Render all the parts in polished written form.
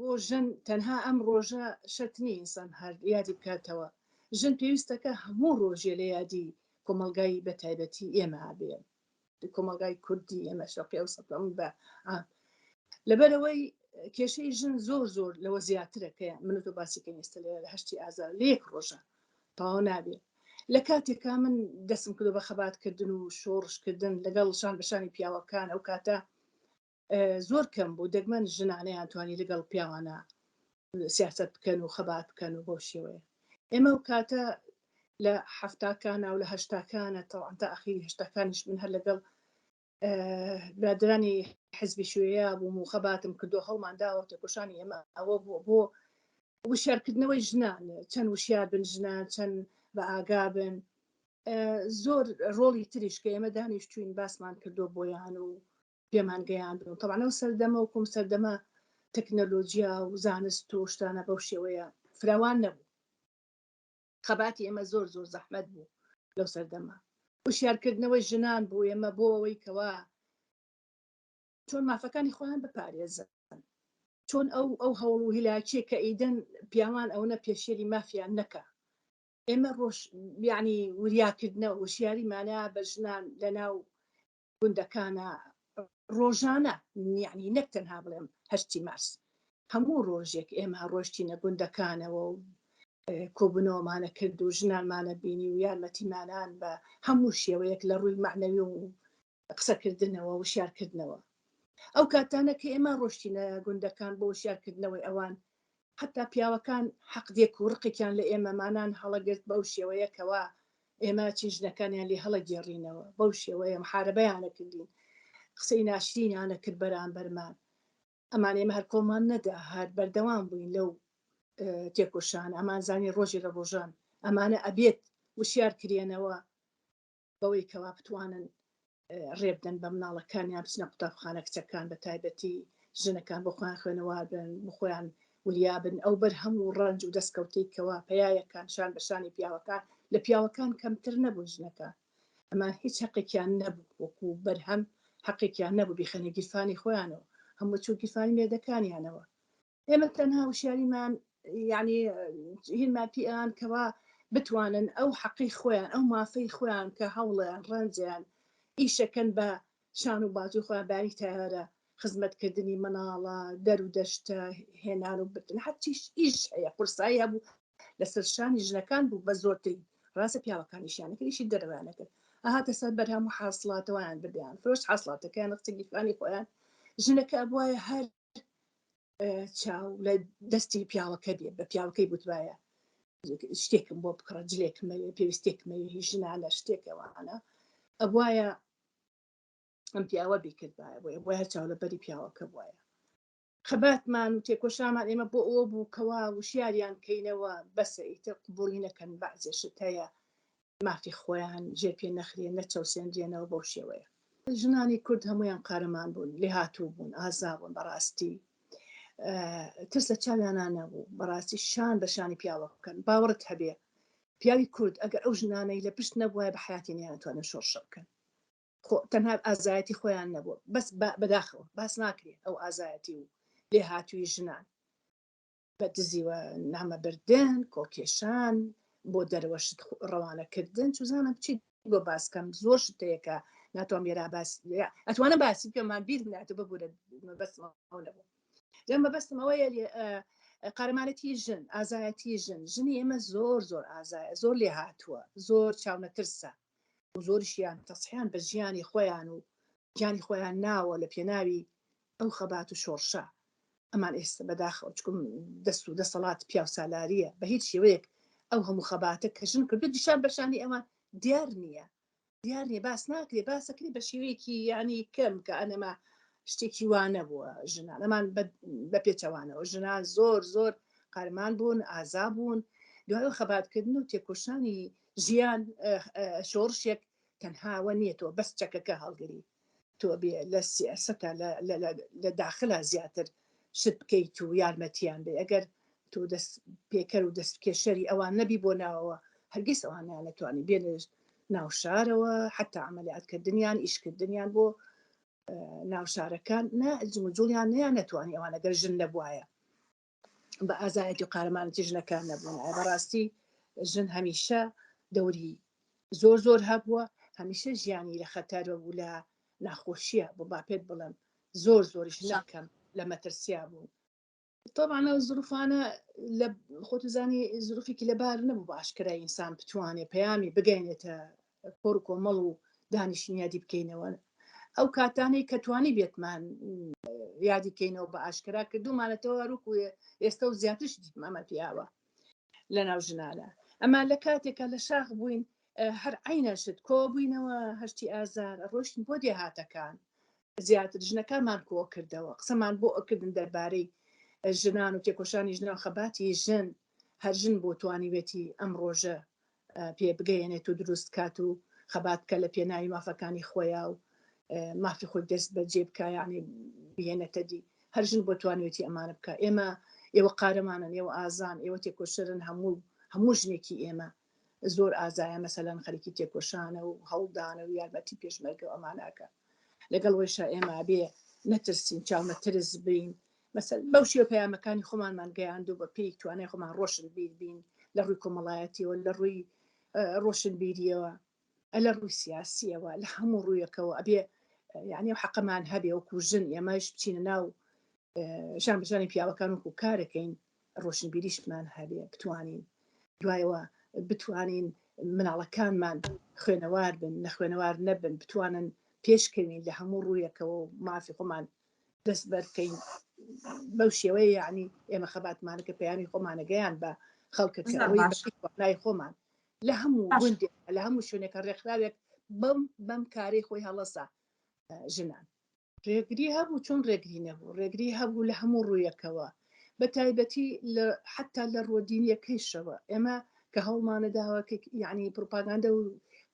بۆ ژن تەنها ئەم ڕۆژە شەرت نییە ئینسان هەر یادی بکاتەوە، ژن پێویستەکە هەموو ڕۆژێ لە یادی کۆمەڵگای بە تایبەتی ئێمە بێ، کۆمەڵگای کوردی ئێمە شەرقی ئەوسەت بە عام. لەبەرئەوەی کێشەی ژن زۆر زۆر لەوە زیاترە کە من و تۆ باسی کەین ئێستا لێرە لە هەشتی ئازار لە یەک ڕۆژە تەواو نابێ. لە کاتێکا من دەستم کردو بە خەباتکردن و شۆڕشکردن لەگەڵ شان بە شانی پیاوەکان، ئەو کاتە زۆر کەم بوو دەگمەن ژنانەیان توانی لەگەڵ پیاوانە سیاست بکەن و خەبات بکەن و بەو شێوەیە ئێمە و کاتە لە حەفتاکانە و لە هەشتاکانە تەوان تا ئەخیری هەشتاکانیش من هەر لەگەڵ برادرانی حزبی شوێیا بووم و خەباتم کردو هەڵمان داوە تێکۆشانی ئێمە ئەوە بووە بۆ وشارکردنەوەی ژنان چەند وشیار بن ژنان چەند بە ئاگا بن زۆر ڕۆڵی تریش کە ئێمە دانیشتوین باسمان کردو بۆیان و پێمان گەیاندون تەبعەن ئەو سەردەمە وەکوم سەردەمە تەکنەلۆجیا و زانست و شتانە بەو شێوەیە فراوان نەبوو خەباتی ئێمە زۆر زۆر زەحمەت بوو لەو سەردەمە وشیارکردنەوەی ژنان بوو ئێمە بۆ ئەوەی کەوا چۆن مافەکانی خۆیان بپارێزن چۆن ئەو ئەو هەوڵ و هیلاکیە کە ئیدەن پیاوان ئەوەنە پێشێلی مافیان نەکا ئێمە ڕۆژ یعنی وریاکردنەوە وشیاریمانە بە ژنان لەناو گوندەکانە ڕۆژانە یعنی نەک تەنها بڵێم هەشتی مارس هەموو ڕۆژێک ئێمە ڕۆشتینە گوندەکانەوە و کۆبوونەوەمانە کرد و ژنانمانە بینی و یارمەتیمانان بە هەموو شێوەیەک لە ڕووی معنەوی و قسەکردنەوە و شارکردنەوە ئەو کاتانە کە ئێمە ڕۆشتینە گوندەکان بۆ شارکردنەوەی ئەوان حتا پیاوەکان حەقدێک و ڕقێکیان لە ئێمەمانان هەڵەگرت بەو شێوەیە کەوا ئێمە چین ژنەکانیان لێ هەڵەگێڕینەوە بەو شێوەیە محاربەیانە کردین قسەی ناشرینیانە کرد بەرامبەرمان ئەمان ئێمە هەر کۆڵمان نەدا هەر بەردەوام بووین لەو تێکۆشان ئەمان زانی ڕۆژێ لە ڕۆژان ئەمانە ئەبێت وشیار کرێنەوە بەوەی کەوا بتوانن ڕێبدەن بە مناڵەکانیان بچنە قوتابخانە کچەکان بە تایبەتی ژنەکان بۆ خۆیان خوێنەوار بن بۆ خۆیان وریا بن ئەو بەرهەم و ڕەنج و دەستکەوتەی کەوا پیایەکان شان بە شانی پیاوەکان لە پیاوەکان کەمتر نەبوون ژنەکان ئەمان هیچ حەقێکیان نەبوو وەکو بەرهەم حەقێکیان نەبوو بیخەنە گیرفانی خۆیانەوە هەموو چوو گیرفانی مێردەکانیانەوە ئێمە تەنها وشیاریمان یعنی هینمان پیان کەوا بتوانن ئەو حەقی خۆیان ئەو مافەی خۆیان کە هەوڵیان ڕەنجیان ئیشەکەن بە شان و بازوی خۆیان باری تایارە خزمەتکردنی مناڵە دەر و دەشتە هێنان و بردن هەرچیش ئیش هەیە قورسایی هەبوو لەسەر شانی ژنەکان بوو بە زۆرترین ڕاستە پیاوەکانیشیان کرد ئیشی دەرەوەیان نەکرد ئەهاتە سەر بەرهەم و حاصلاتەوەیان بردیان فرۆشت حاصلاتەکەیان خستە گیرفانی خۆیان ژنەکە ئەبوایە هەر چاو لە دەستی پیاوەکە بێ بە پیاوەکەی بوتبایە شتێکم بۆ بکڕە جلێکمەوێ پێویستێکمەوێ هی ژنانە شتێکەوانە ئەبواە ئەم پیاوە بیکردبایە بۆیە بۆ هەر چاو لە بەری پیاوەکە بواە خەباتمان و تێکۆشامان ئێمە بۆ ئەوە بوو کەوا وشیاریان کەینەوە بەسە ئیتر قبوڵی نەکەن بەعزێ شت هەیە مافی خۆیان ژێر پێ نەخرێن نەچەوسێنرێنەوە بەو شێوەیە. ژنانی کورد هەموویان قارەمان بوون، لێهاتوو بوون، ئازا بوون بەڕاستی ترس لە چاویانا نەبوو، بەڕاستی شان بە شانی پیاوە بکەن، باوەڕت هەبێ پیاوی کورد ئەگەر ئەو ژنانەی لە پشت نەبوایە بە حەیاتی نەیانتوانن شۆڕشە بکەن. خۆ تەنها ئازایەتی خۆیان نەبوو بەس بەداخەوە باس ناکرێ ئەو ئازایەتی و لێهاتووی ژنان بە دزیوە نامە بردن، کۆڵکێشان، بۆ دەرەوە شت ڕەوانەکردن، چوزانم چی بۆ باس کەم زۆر شت هەیە کە ناتوانم لێرا باس ئەتوانم باسی بکەم مان بیرم ناتوو ببورە مەبەستم ئەوە نەبوو جا مەبەستم ئەوەیە قارەمانەتی ژن ئازایەتی ژن ژنی ئێمە زۆر زۆر ئازایە زۆر لێهاتووە زۆر چاونەترسە و زۆریشیان تەسحیان بە ژیانی خۆیان و گیانی خۆیان ناوە لە پێناوی ئەو خەبات و شۆڕشە ئەمان ئێستا بەداخەوە چکم دەست و دەسەڵات پیاوسالاریە بە هیچ شێوەیەک ئەو هەموو خەباتە کە ژن کردو دیشان بەشانی ئەوان دیار نییە دیار نییە باس ناکرێ باسەکرێ بە شێوەیەکی ینی کەم کە ئەنەما شتێکی وا نەبووە ژنان ئەمان بە پێچەوانەوە ژنان زۆر زۆر قارمان بوون ئازا بوون دوای خەباتکردن و تێکۆشانی ژیان شۆڕشێک تەنهاوە نییە تۆ بەس چەکەکە هەڵگری تۆ بێ لە سیاسەتە لە داخلا زیاتر شت بکەیت و یارمەتیان بێ ئەگەر تۆ دەست پێکەر و دەست کێشەری ئەوان نەبی بۆ ناوەوە هەرگیز ئەوان نەتوانی بێنە ناو شارەوە حتا عملیاتکردنیان ئیشکردنیان بۆ ناو شارەکان نا جموجوڵیان نیان نەتوانی ئەوان ئەگەر ژن نەبوایە. بە ئازایەتی و قارەمانەتی ژنەکان نەبوون بەڕاستی ژن هەمیشە دەوری زۆر زۆر هەبووە هەمیشە ژیانی لە خەتەرە و لە ناخۆشیە بۆ با پێت بڵێم زۆر زۆریش نەکەم لە مەترسیا بوون طبعا ئەو زروفانە لە خۆتزانی زروفێکی لەبار نەبوو بە ئاشکرای ئینسان بتوانێ پەیامی بگەینێتە کۆڕ و کۆمەڵ و دانیشتن یادی بکەینەوە ئەو کاتانەی کە توانی بێتمان یادی کەینەوە بە ئاشکرا کردومانەتەوە هەروکو ئێستا و زیاترش دیمەمە پیاوە لە ناو ژنانە ئەما لە کاتێکە لە شاخ بووین هەر عینەشت کۆ بووینەوە هەشتی ئازار ڕۆشتین بۆ دێهاتەکان زیاتر ژنەکانمان کۆ کردەوە قسەمان بۆ ئەکردن دەربارەی ژنان و تێکۆشانی ژنان خەباتی ژن هەر ژن بۆ توانیوێتی ئەم ڕۆژە پێ بگەیەنێت و دروست کات و خەبات بکە لە پێناوی مافەکانی خۆیا و مافی خۆی دەست بەجێ بکە یعنی بهێنێتە دی هەر ژن بۆ توانیوێتی ئەمانە بکە ئێمە ئێوە قارەمانن ئێوە ئازان ئێوە تێکۆشەرن هەموو هەموو ژنێکی ئێمە زۆر ئازایە مەسەلەن خەریکی تێکۆشانە و هەوڵدانە و یارمەتی پێشمەرگە و ئەماناکە لەگەڵ وەیشا ئێمە بێ نەترسین چاونەترس بین مەسەل بەو شێوە پەیامەکانی خۆمانمان گەیاند و بە پێی توانای خۆمان ڕۆشن بیر بین لە ڕووی کۆمەڵایەتیەوە لە ڕووی ڕۆشنبیریەوە لە ڕووی سیاسیەوە لە هەموو ڕوویەکەوە ئەبێ یعنی ئەو حەقەمان هەبێ وەکو ژن ئێمەش بچینە ناو شان بەشانی پیاوەکان وەکو کارەکەین ڕۆشنبیریشمان هەبێ بتوانین دوایەوە بتوانین مناڵەکانمان خوێنەوار بن نەخوێنەوار نەبن بتوانن پێشکەوین لە هەموو ڕوویەکەوە و مافی خۆمان دەست بەرکەین بەو شێوەیە یعنی ئێمە خەباتمانەکە پەیامی خۆمانەگەیان بە خەڵکەکە ئەوەی نای خۆمان لە هەموو گوندێک لە هەموو شوێنێکە ڕێکخراوێک بەم بەم کارەی خۆی هەڵەسا ژنان ڕێگری هەبوو چۆن ڕێگری نەبوو ڕێگری هەبوو لە هەموو ڕوویەکەوە بە تایبەتی لە حتا لە ڕۆدینیەکەیشەوە ئێمە کە هەوڵمانە داوە کە یعنی پروپاگاندە و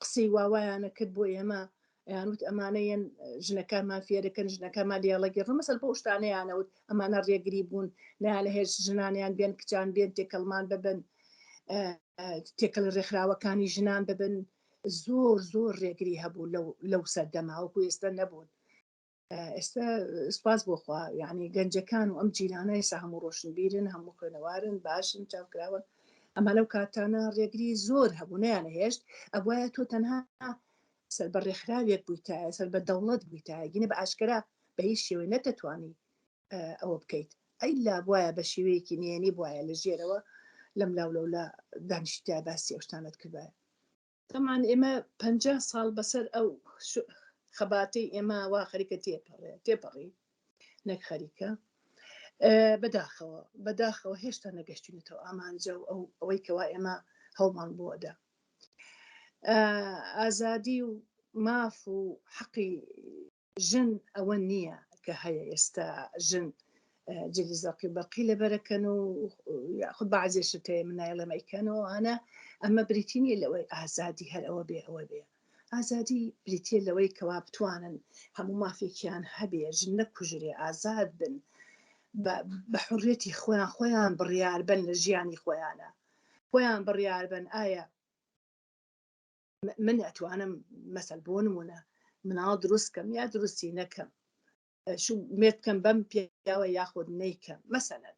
قسەی واوایانە کرد بۆ ئێمە ئەیانوت ئەمانە یەن ژنەکانمان فێرەکەن ژنەکانمان لێڵەگەڕن مەسەل بۆ شتانەیانەوت ئەمانە ڕێگری بوون نایان لە هێش ژنانیان بێن کچان بێن تێکەڵمان ببن تێکەڵی ڕێکخراوەکانی ژنان ببن زۆر زۆر ڕێگری هەبوو لەو لەو سەردەما وەکو ئێستا نەبوون ئێستا سپاس بۆخوا یعنی گەنجەکان و ئەم جیلانە ئێستا هەموو ڕۆشنبیرن هەموو خوێنەوارن باشن چاوکراون ئەمە لەو کاتانە ڕێگری زۆر هەبوو نیانە هێشت ئەبواە تۆ تەنها سەر بە ڕێکخراوێک بوویتایە سەر بە دەوڵەت بوویتایە گینە بە ئاشکرا بە هیچ شێوەی نەتەتوانی ئەوە بکەیت ئەی لا بواە بە شێوەیەکی نهێنی بواە لە ژێرەوە لەم لاو لەولا دانیشتیا باسی ئەو شتانەت کردایە تەمان ئێمە پ ساڵ بەسەر ئەو خەباتەی ئێمە وا خەریکە تێپەڕێ تێپەڕی نەک خەریکە بەداخەوە بەداخەوە هێشتا نەگەشتینەتەوە ئامانجە و ئەو ئەوەی کەوا ئێمە هەوڵمان بۆدا ئازادی و ماف و حەقی ژن ئەوە نییە کە هەیە ئێستا ژن جلی زەقی بەقی لەبەرەکەن و یاخود بەعزێ شت هەیە من نایڵێم ئەیکەن و ئەوانە ئەمە بریتی نییە لەوەی ئازادی هەر ئەوە بێ ئەوە بێ ئازادی بریتە لەوەی کەوا بتوانن هەموو مافێکیان هەبێ ژن نەکوژرێ ئازاد بن بە حڕێتی خۆیان خۆیان بڕیار بن لە ژیانی خۆیانە خۆیان بڕیار بن ئایا من ئەتوانم مەسەل بۆ نمونە مناڵ دروست کەم یا دروستی نەکەم شو مێت بکەم بەم پیاوە یاخود نیکەم مەسەلەن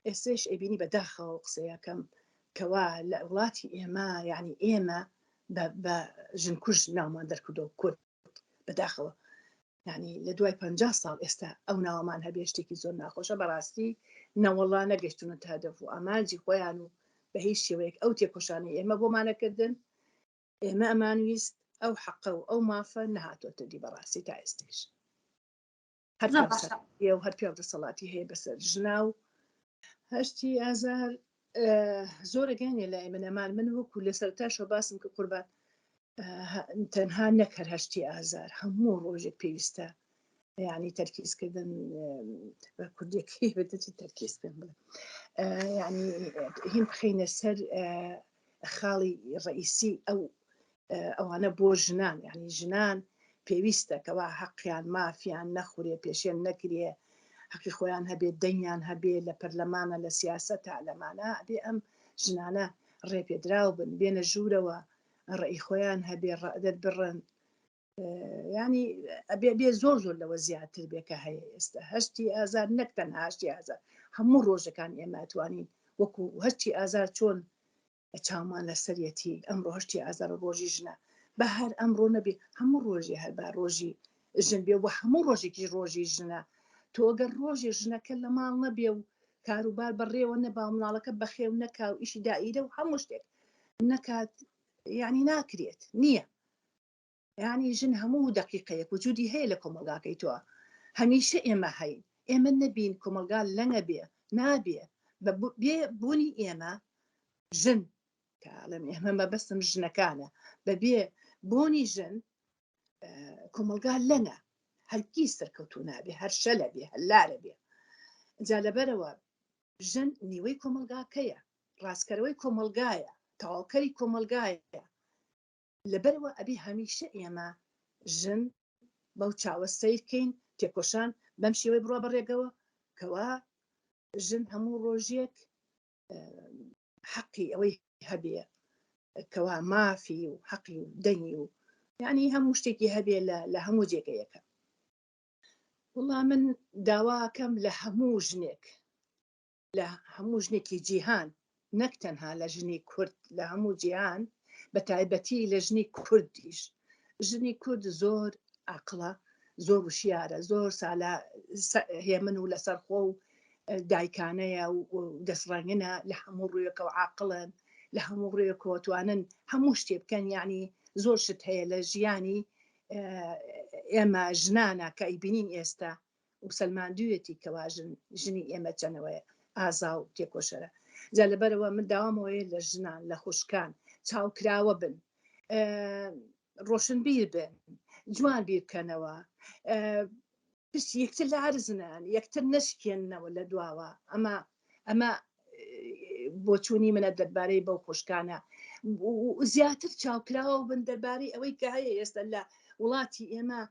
ئێستش ئەبینی بەداخەوە قسەیەکەم کەوا لە وڵاتی ئێمە یعنی ئێمە بە ژنکوژ ناومان دەرکردەوە کورد بەداخەوە یعنی لە دوای پ ساڵ ئێستا ئەو ناوەمان هەبێ شتێکی زۆر ناخۆشە بەڕاستی نەوەڵا نەگەشتونە تا هەدەف و ئامانجی خۆیان و بە هیچ شێوەیەک ئەو تێکۆشانی ئێمە بۆمانەکردن ئێمە ئەمانویست ئەو حەقە و ئەو مافە نەهاتۆتە دی بەڕاستی تا ئێستێش هەر و هەر پیاو دەسەڵاتی هەیە بەسەر ژنا و هەشتی ئازار زۆرەگەنێ لای من ئەمان من وەکو لە سەرتاشەوە باسم کە قوربان تەنها نەک هەر هەشتی ئازار هەموو ڕۆژێک پێویستە یعنی تەرکیزکردن بە کوردیەکەی بێتە تەرکیز پێم بڵێ یعنی هین بخینە سەر خاڵی ڕئیسی ئەو ئەوانە بۆ ژنان یعنی ژنان پێویستە کەوا حەقیان مافیان نەخورێ پێشێن نەکرێ حەقی خۆیان هەبێ دەنگیان هەبێ لە پەرلەمانە لە سیاسەتە لەمانە ئەبێ ئەم ژنانە ڕێپێدراو بن بێنە ژوورەوە ڕێی خۆیان هەبێ دەربڕن ینی ئەبێ بێ زۆر زۆر لەوە زیاتر بێ کە هەیە ئێستا هەشتی ئازار نەک تەنها هەشتی ئازار. هەموو ڕۆژەکان ئێمە توانین وەکو هەرچی ئازار چۆن چاومان لەسەریەتی ئەمڕۆ هەشتی ئازار و ڕۆژی ژنە بە هەر ئەمڕۆ نەبێ هەموو ڕۆژێ هەر بە ڕۆژی ژن بێ و هەموو ڕۆژێکی ڕۆژی ژنە تۆ گەر ڕۆژێ ژنەکە لە ماڵ نەبێ و کاروبار بەڕێوە نەبا و مناڵەکە بەخێو نەکا و ئیشی دائیرە و هەموو شتێک نەکات یعنی ناکرێت نییە یانی ژن هەموو دەقیقەیەک وجودی هەیە لە کۆمەڵگاکەی تۆ هەمیشە ئێمە هەین ئێمە نەبین کۆمەڵگا لەنگە بێ نابێ بە بێ بوونی ئێمە ژن کاڵم ئێمە مەبەستم ژنەکانە بەبێ بوونی ژن کۆمەڵگا لەنگە هەرگیز سەرکەوتو نابێ هەر شەلە بێ هەلارە بێ جا لەبەرەوە ژن نیوەی کۆمەڵگاکەیە ڕاستکەرەوەی کۆمەڵگایە تەواوکەری کۆمەڵگایە لەبەرئەوە ئەبێ هەمیشە ئێمە ژن بەو چاوە سەیر کەین، تێکۆشان بەم شێوەی بڕوا بە ڕێگەوە کەوا ژن هەموو ڕۆژێک حەقی ئەوەی هەبێ کەوا مافی و حەقی و دەنگی و یعنی هەموو شتێکی هەبێ لە هەموو جێگەیەکە. وڵا من داواکەم لە هەموو ژنێک لە هەموو ژنێکی جیهان نەک تەنها لە ژنی کورد لە هەموو جیهان بە تایبەتی لە ژنی کوردیش ژنی کورد زۆر ئاقڵە زۆر وشیارە زۆر سالە هێمن و لەسەرخۆ و دایکانەیە و دەستڕەنگنە لە هەموو ڕوویەکەوە عاقڵن لە هەموو ڕوویەکەوە توانن هەموو شتێ بکەن یعنی زۆر شت هەیە لە ژیانی ئێمە ژنانە کە ئەیبینین ئێستا و سەلماندوویەتی کەوا ژن ژنی ئێمە چەنەوەیە ئازا و تێکۆشەرە جا لەبەرەوە من داوامەوەیە لە ژنان لە خوشکان چاوکراوە بن ڕۆشنبیر بن جوان بیر بکەنەوە پشت یەکتر لە عرزنان یەکتر نەشکێننەوە لە دواوە ئەمە ئەمە بۆچوونی منە دەربارەی بەو خوشکانە زیاتر چاوکراوە بن دەربارەی ئەوەی کە هەیە ئێستا لە وڵاتی ئێمە.